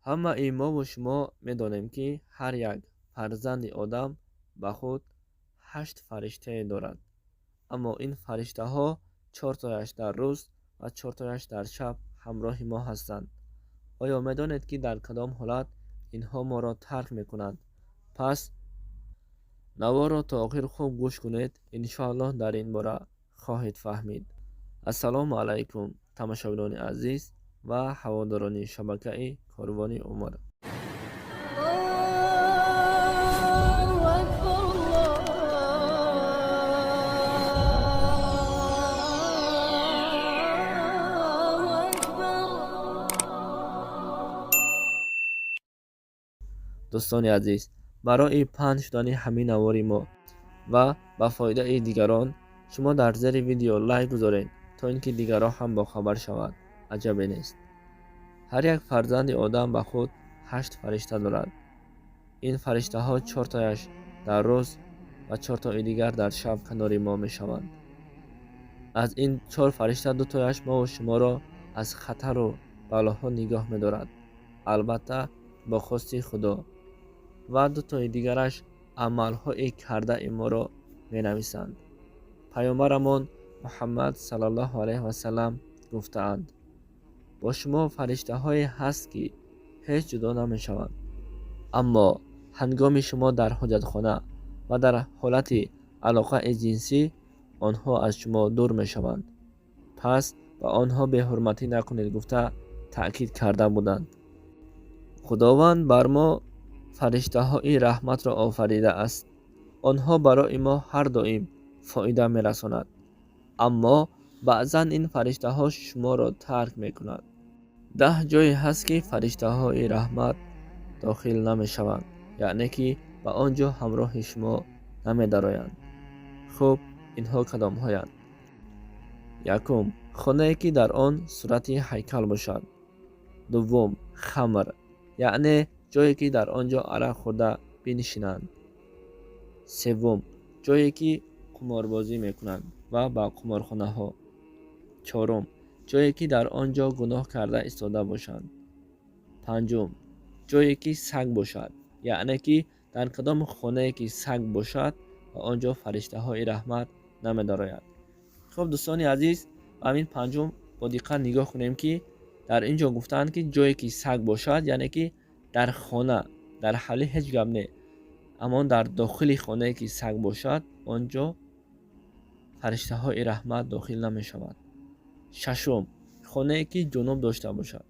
Ҳамаи мову шумо медонем, ки ҳар як фарзанди одам ба худ 8 фариштае дорад. Аммо ин фариштаҳо 4тояш дар рӯз ва 4тояш дар шаб ҳамроҳи мо ҳастанд. Оё медонед, ки дар кадом ҳолат инҳо моро тарк мекунанд? Пас наворро то охир хуб гӯш кунед, иншоаллоҳ дар ин бора хоҳед фаҳмид. Ассалому алайкум, тамошобинони азиз ва ҳаводорони шабакаи Корвони Умр. Аллоҳу акбар, Аллоҳу акбар. Дӯстони азиз, барои паҳн шудани ҳамин навори мо ва ба фоидаи дигарон шумо дар зери видео лайк гузоред, то ин ки дигарон ҳам бохабар шаванд. Аҷабе нест. Ҳар як фарзанди одам ба худ 8 фаришта дорад. Ин фариштаҳо 4тояш дар рӯз ва 4тои дигар дар шаб канори мо мешаванд. Аз ин 4 фаришта 2тояш мову шуморо аз хатару балоҳо нигоҳ медорад, албатта бо хости Худо, ва 2тои дигараш амалҳои кардаи моро менависанд. Паёмбарамон Муҳаммад саллаллоҳу алайҳи васаллам гуфтаанд: бо шумо фариштаҳое ҳаст, ки ҳеҷ ҷудо намешаванд, аммо ҳангоми шумо дар ҳоҷатхона ва дар ҳолати алоқаи ҷинсӣ онҳо аз шумо дур мешаванд. Пас ба онҳо беҳурматӣ накунед, гуфта таъкид карда буданд. Худованд бар мо фариштаҳои раҳматро офаридааст. Онҳо барои мо ҳар доим фоида мерасонад, аммо баъзан ин фариштаҳо шуморо тарк мекунанд. 10 ҷое ҳаст, ки фариштаҳои раҳмат дохил намешаванд, яъне ки ба он ҷо ҳамроҳи шумо намедароянд. Хуб, инҳо кадомҳоянд? Якум, хонае ки дар он сурати ҳайкал бошад. Дуввум, хамр, яъне ҷое ки дар он ҷо арақ хӯрда бинишинанд. Севум, ҷое ки қуморбозӣ мекунанд ва ба қуморхонаҳо. Чорум, ҷое ки дар он ҷо гуноҳ карда истода бошанд. Панҷум, ҷое ки саг бошад, яъне ки дар кадом хонае ки саг бошад, ба он ҷо фариштаҳои раҳмат намедарояд. Хуб, дӯстони азиз, ба ҳамин панҷум бо диққат нигоҳ кунем, ки дар ин ҷо гуфтаанд, ки ҷое ки саг бошад, яъне ки дар хона, дар ҳавлӣ ҳеҷ гап не, аммо дар дохили хонае ки саг бошад, он ҷо фариштаҳои раҳмат дохил намешавад. Шашум, хонае ки ҷунуб дошта бошад.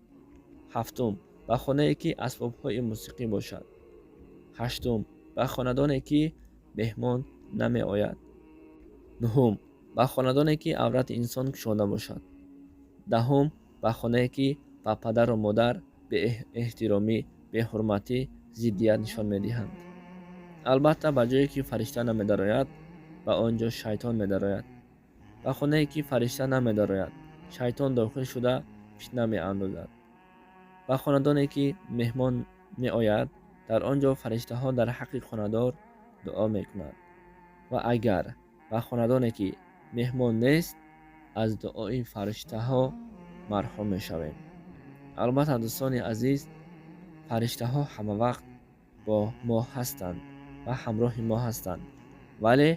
Ҳафтум, ба хонае ки асбобҳои мусиқӣ бошад. Ҳаштум, ба хонадоне ки меҳмон намеояд. Нуҳум, ба хонадоне ки аврати инсон кушода бошад. Даҳум, ба хонае ки ба падару модар беэҳтиромӣ, беҳурматӣ, зиддият нишон медиҳанд. Албатта, ба ҷое ки фаришта намедарояд, ба он ҷо шайтон медарояд. Ба хонае ки фаришта намедарояд, шайтон дохил шуда фитна меандозад. Ба хонадоне ки меҳмон меояд, дар он ҷо фариштаҳо дар ҳаққи хонадор дуо мекунанд. Ва агар ба хонадоне ки меҳмон нест, аз дуои фариштаҳо марҳум мешавем. Албатта, дӯстони азиз, фариштаҳо ҳамавақт бо мо ҳастанд ва ҳамроҳи мо ҳастанд, вале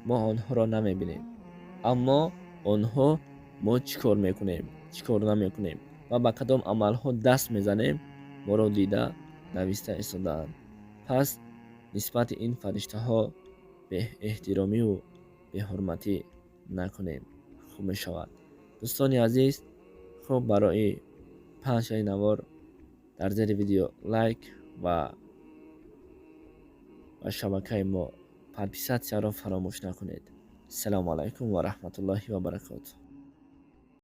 мо онҳоро намебинем. Аммо онҳо мо чӣ кор мекунем, чӣ кор намекунем ва ба кадом амалҳо даст мезанем, моро дида нависта истодаанд. Пас нисбати ин фариштаҳо беэҳтиромиву беҳурматӣ накунем, хуб мешавад. Дӯстони азиз, хуб, барои паҳн шудани навор дар зери видео лайк ва ба шабакаи мо подписатсияро фаромӯш накунед. Ассалому алайкум ва раҳматуллоҳи ва баракотуҳ.